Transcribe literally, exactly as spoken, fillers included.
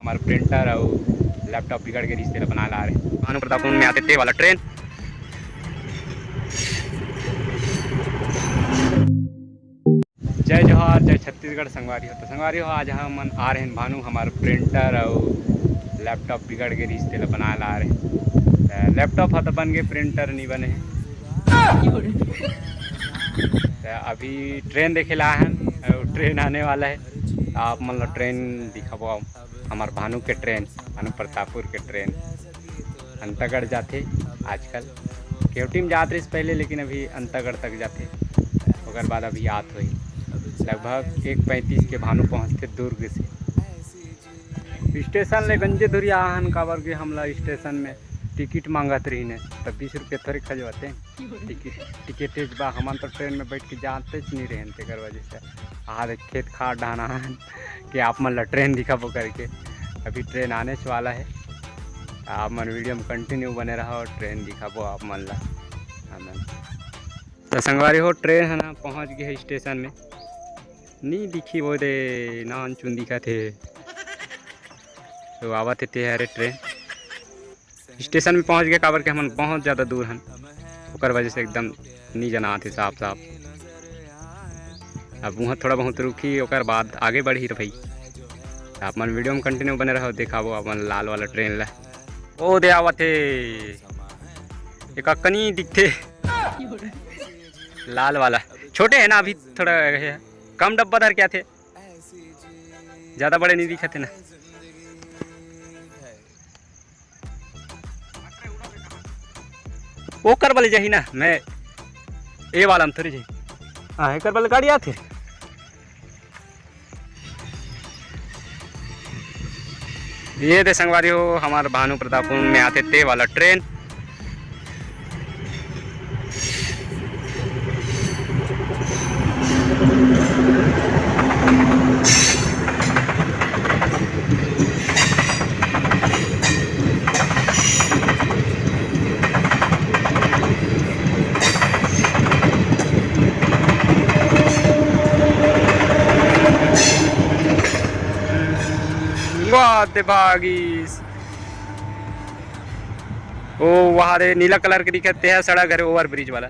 हमर printer अउ laptop बिगड़ गे रिहिस, तेला बनाए ला आ रहे। भानु प्रतापपुर में आते ते वाला train। जय जोहार, जय छत्तीसगढ़ संगवारी हो। तो संगवारी हो, आज हमन आ रहे हैं भानु, हमर printer अउ laptop बिगड़ गे रिहिस, तेला बनाए ला आ रहे हैं। त laptop ह तो बन गे, printer नहीं बने हे। त अभी train देखे ला आए हैं, अउ train आने वाला है, आप मन ला train दिखाबो। हमर भानु के train, भानु प्रतापपुर के train अंतागढ़ जाथे आजकल। केवटी में जात रहिस पहले, लेकिन अभी अंतागढ़ तक जाथे, ओकर बाद अभी आत होही। लगभग एक पैंतीस के भानु पहुँचथे दुर्ग से। Station ले गंजे धुरिया आहन, काबर के हमला station में ticket मांगत रहिन हे, त बीस रुपया थोरे खजवाते। Ticket, ticketage बा, हमन तो train में बैठ के जानते च नहीं रहेन, तेकर वजह से आज खेत खार डाहन आहन कि आप मन ला train दिखाबो करके। अभी train आने च वाला है, आप मन video में continue बने रहो, train दिखाबो आप मन ला हमन। तो संगवारी हो, train है ना पहुँच गए है station में, नहीं दिखी वो दे नान चुन दिखा थे, तो आवत हे ते हरे train। Station में पहुँच गए, काबर के हमन बहुत ज़्यादा दूर हन, ओकर वजह से एकदम नी जना आथे साफ साफ। अब वहाँ थोड़ा बहुत रुकी, ओकर बाद आगे बढ़ी रे भाई। आप मन video में continue बने रहो, देखाबो अपन लाल वाला train ला। ओ दे आवत हे, एक अक्कनी दिखथे लाल वाला, छोटे है ना अभी, थोड़ा है, कम डब्बा धर के आथे, ज़्यादा बड़े नहीं दिखते ना। ओकर बले जाही ना, मैं ए वाला में थोड़ी जाही। हाँ, एकर बले गाड़ी आथे। ये दे संगवारी हो, हमार भानु प्रतापपुर में आथे ते वाला train। वाह, ते भागीस। ओ, वहाँ रे नीला colour के दिखत, ते ह सड़क हरे, over bridge वाला।